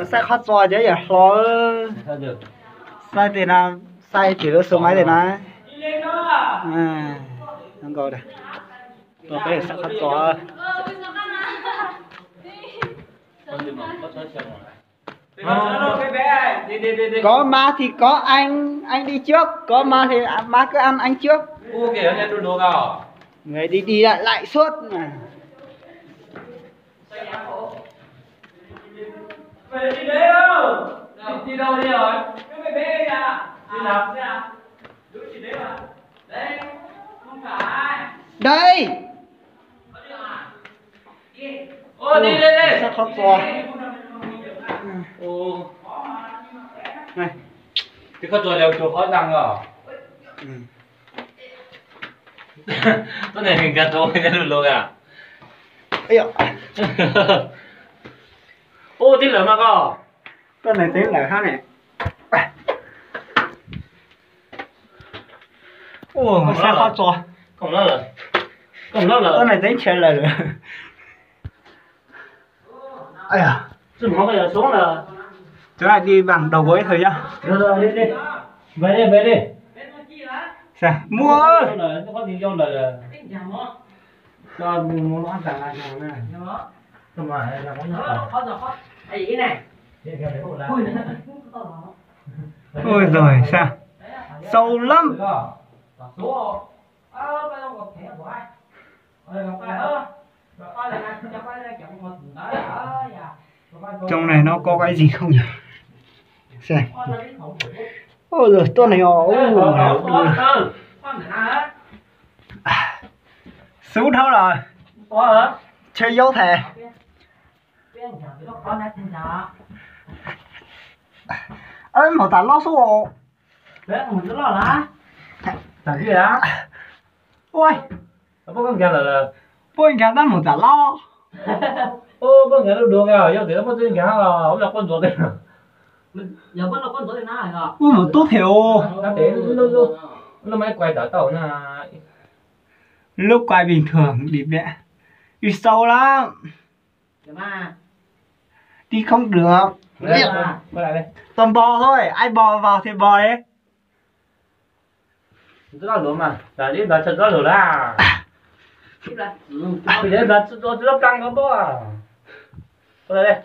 Saib qhov txos cov yam hlo. Saib tej no, saib ces lub xu maib tej no. Nkaus, saib qhov txos. Có ma thì có anh, anh đi trước, có ma thì ma cứ ăn anh trước. Người đi đi lại lại suốt mà. Đi đâu đi rồi? Đi làm đi à? Đây. Ôi, đi, đi, đi. Sab qhov txos. Ôi. Cái con chuột đều chuột khó răng rồi. Tuab neeg nkag rau lub lug a. Ub, tib lawm mas koj. Tuab neeg teeb lawm hab ne. Ua, sab qhov txos. Tuab neeg teeb nrhiav lawm. Ai ya, tsis mov koj yog soob lawm. Chúng ta đi bằng đầu gối thôi nhá. Rồi, rồi, đi, đi. Về đi, về đi. Sao? Mua ơi. Có gì vô lời. Cho mua nó ăn tàn ăn tàn nè. Sao mà là có nhắc tao. Ôi rồi sao? Sâu lắm. Trong này nó có cái gì không nhỉ? Xem. Ôi giời, tuaj này o. Xub dhau lawm. Chơi dấu thẻ. Ơ, màu tả lót xub ồ. Ui. Ui, nkag tab màu tả lót. Ui, màu túp thể ô. Lúc máy quay tả tao na. Lúc quay bình thường đi mẹ. Đi sâu lắm. Đi không được. Toàn bò thôi, ai bò vào thì bò đấy. Txoj lus mas, ib nplab txoj lus lawm. Ib nplab txoj plag ko npoj. Tiag.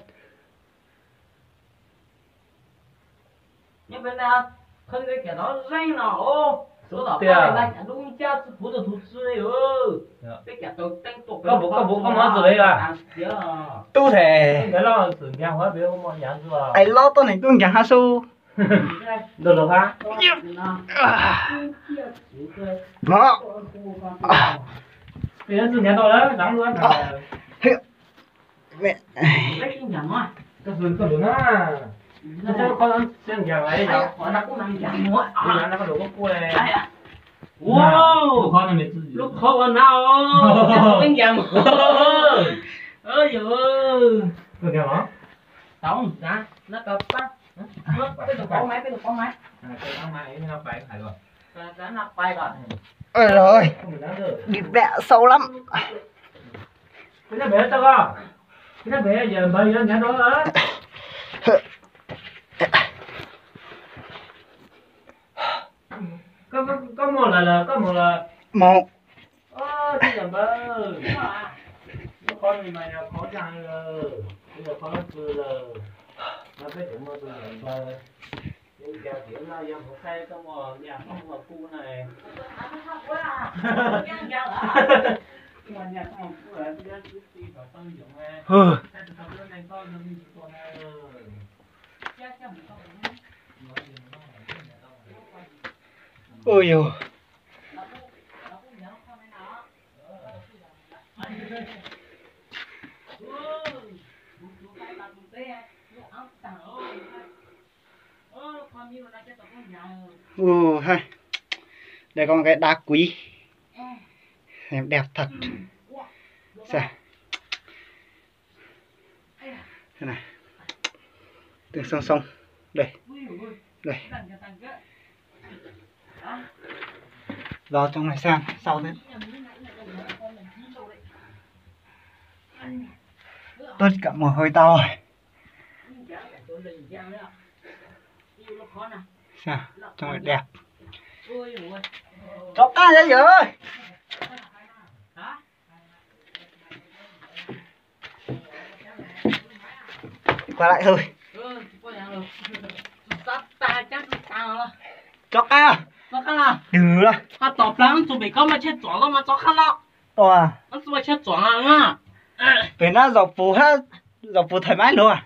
Koj puas, koj puas, koj mov txog li a? Tub them. Ai lob tuab neeg tub ncaag hab sub. Mov. Lub qhov ua na, ncaag mov. Yog. Ôi rồi, đi bẹ sâu lắm. Mov. Ui yog. Ui, đây có một cái đá quý. Em đẹp thật. Sao? Đây này. Từng song song. Đây. Đây. Vào trong này xem, sau đấy. Tất cả mồ hôi tao rồi. Coob dab. Qua lại thôi. Rov qab. Dwm los. Pem na zaum puv hab, zaum puv thaim mab luag.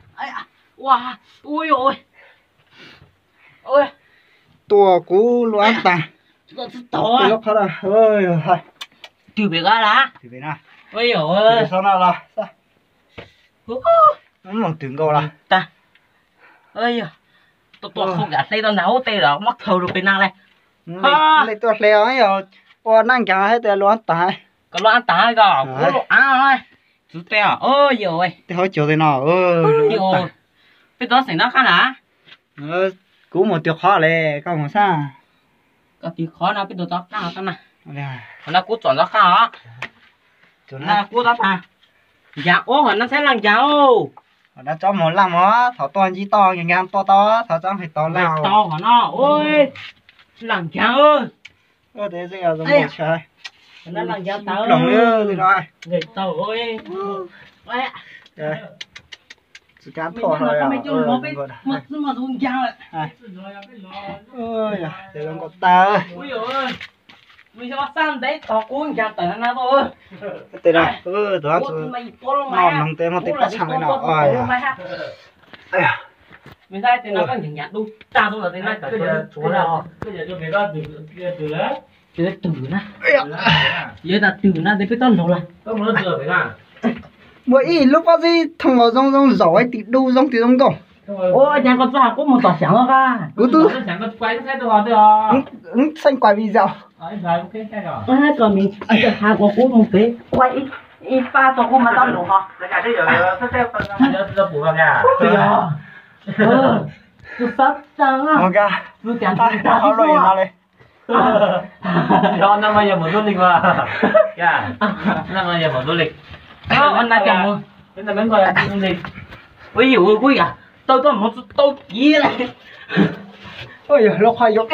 Tua kuv lub ab tas. Twb pem qab las. Xov no los. Moog twm nkaus los. Tua tua qhov kam hle tau nag ub tej los muab khaws rau pem na le. Nej tuaj hle os, yog ua naj nkaag hab tes lub ab tas. Koj lub ab tas ko, kuv lub ab. Txwv tes os, yog tej hauv caug tej no. Peb tau xeem ntab qab na. Kuv mus twg qhov le, koj mus xab. Koj twg qhov no peb tau ntab qab na. Qhov no kuv tsom ntab qab os. Qhov no kuv ntab qab. Ncaag ub, qhov no saib laaj ncaag os. Qhov no tsob mus laaj mog, thaum tuaj ntsib toj nkaag nkaag tuaj tau, thaum tsob nqhis tau laaj tau qhov no. Laaj ncaag. Laaj ncaag tau. Tsis kav thoj los. Tes zoo nkauj tag. Tes no, tus hab txug noj noog tes muaj tej pob txha li no. Twm na, yog tas twm na tes peb tau laug lawm. Muaj ib lub pob zeb thooj los zoo zoo zaum, ib tug dub zoo tug zoo nkauj. Ua cas koj txawj has kuv mus tom xyaav los qab? Kuv tub xeej kuas video. Koj has kuas kuv mus pem kuaj ib pab tau kuv mas tau lus ho. Tus xab tas na. Mus kag, tus cas tag no le. Nag mas yog mus du lịch mas. Nag mas yog mus du lịch. Ua cas mus? Ua yus kuj yam tau tuaj mus tau kiv le. Lub qhov yuav,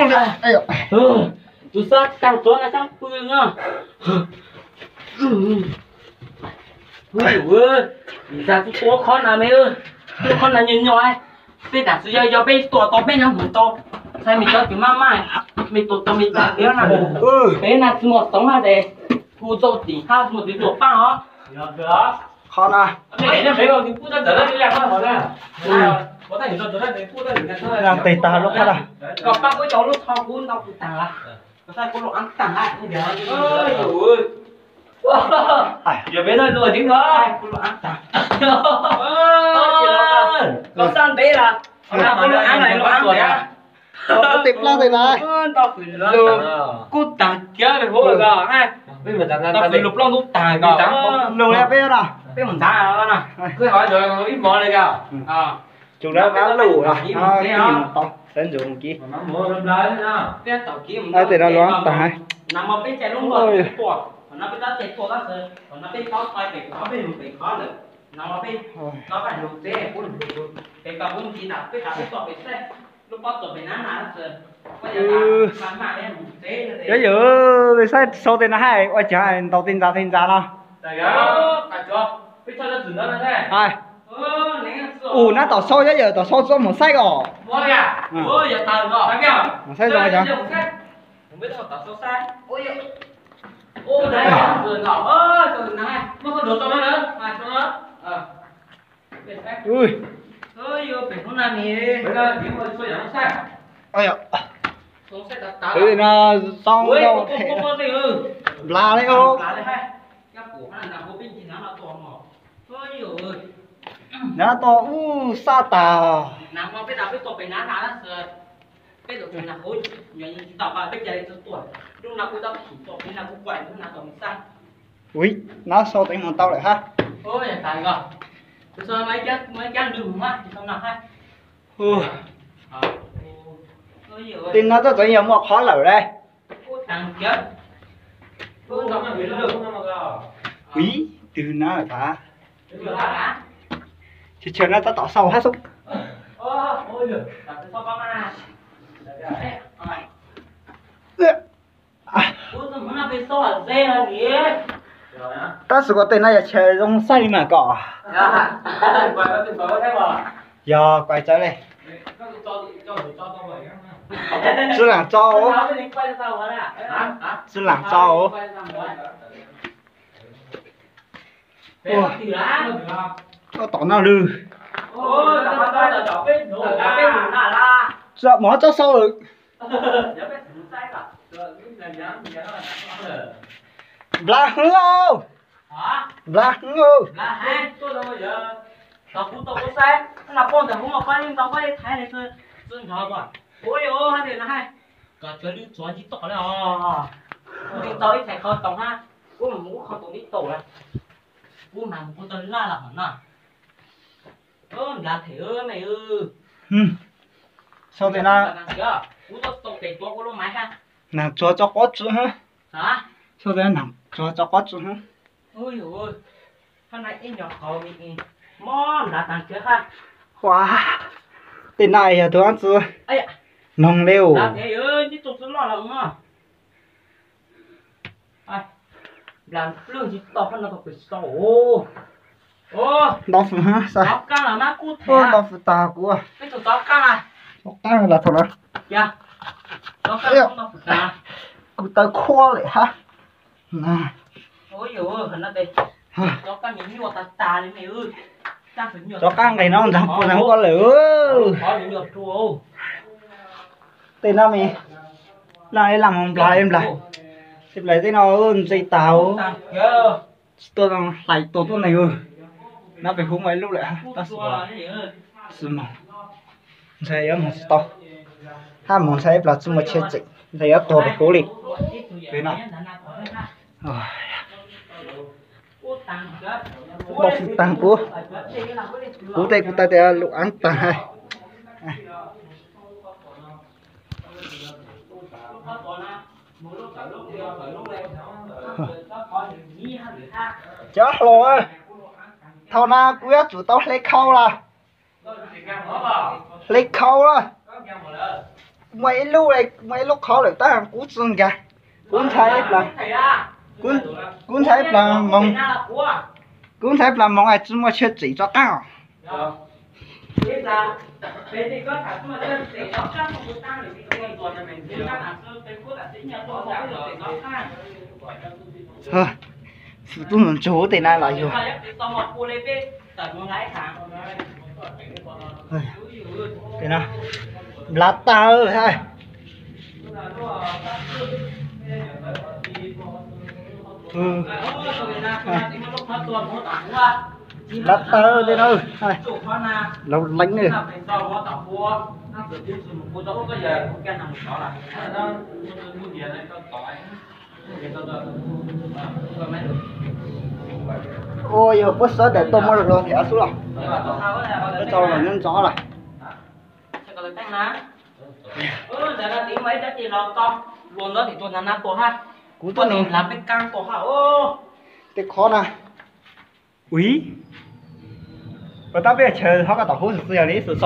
tus xab tas tuav na sab pw no. Ua yus, tas txug tua qhov na me, tua qhov na nyuaj nyuaj. Peb tas txug yog yog peb tua tau peb nyob mus tau, txhais me cov twm maj maj, me tua tau me tas tiag na. Peb na tsis muaj xoov hab tes, hu txuj tim hab mus tim tuam paab os. Qhov na. Tes tag lub qhov na. Koj paab kuv cov lub qhov kuv ntau kuv tag lawm. Koj saib kuv lub ab tag. Yog peb tau lub ceev no. Kuv lub ab tag. Koj xav ntev lawm. Kuv lub ab na, lub ab tag. Tej plaab tej na. Kuv tag kiag li huv ko. Tau fwm lug plaub ntub tag ko. Lug li peb na. Peb mus ntav na. Ib mov li ko. Tsuas dab lub tau, saib ntsoov mus kib. Tej no lub ab tag. Nag hmo peb caij lub npog tua, qhov no peb tab caij tua tab sis, qhov no peb tau txhais pem qhov peb mus pem qhov lawm. Nag hmo peb tau pab lug txeb kuv lug, pem koj kuv ntxiv tas peb tas peb tuaj pem saib lub pob tsuas pem nab na tab sis. Yog yawm, saib sau tej no hab ua caag ntaus tej ntxa tej ntxa no. Ua nab tom sau, yog yawm tom sau txuas mus saib os. Mus saib zoo caag. Nplas li os. Nab tau ub sab tas. Ui, nab sau teev moog tau lawm hab. Tej nab txawm txawm yog muaj qhov lawm le. Ui, twg nab tas. Tshwm tshwm nab tab tom sau hab xwb. Tab sis kuv tej no yog chaw zoo xav li mas kom. Yog kuv tsav li. Tsi laam tso, tsi laam tso. Tsob tom no lawm. Tsis muaj tsob sau lawm. Nplas hwv, nplas hwv. Kuv mas mus kuv tau laj los hov na. Nplas them me. Sau tes na, kuv tau tes tuav kuv lub maiv ha. Nag tsuag tso quav tsi hab. Sau tes na, nag tsuag tso quav tsi hab. Ua, tej na yog tus ab tsi moog le os. Nto fwm hab, nto fwm tag kuv. Tov qaab los thaum no. Kuv taw khuab lawm hab. Rov qaab nqis no ntsaag puag ntsaag huv lawm. Tej no mas, no ib lam moog nplas, nplas tej no ntse tag, tsi tuaj hlais tuag tuab neeg. No pem huv muaj ib lub lawm tab sis, tsi moog, ntshai yuav moog tsi tau, hab moog ntshai ib plag tsi muaj tsheb tseem ntshai yuav tuag pem huv li. Pem no, nto fwm tag kuv, kuv tej kuv taw tes lug aav tag. Cov hluas, thaum no kuv yuav tsum tau hle khau lawm. Hle khau lawm. Muaj ib lub, muaj ib lub khau lawm tab kuv tsi nkaag. Kuv ntshai, kuv ntshai plag moog, kuv ntshai plag moog es tsi muaj tsheb tseem rov qaab. Fwm tub ntsuag ntsuag tej na los yog, tej no, nplas tawg. Nplas tawg tej no, laug leeb na. Ua yog puab xub tes tuaj muab lug los thiab xwb los, puab tso los nyob ntxov lawm. Kuv tuaj nug tej qhov na, ua ib, puas tab peb chaw hov koj tom hub xwb yog li xwm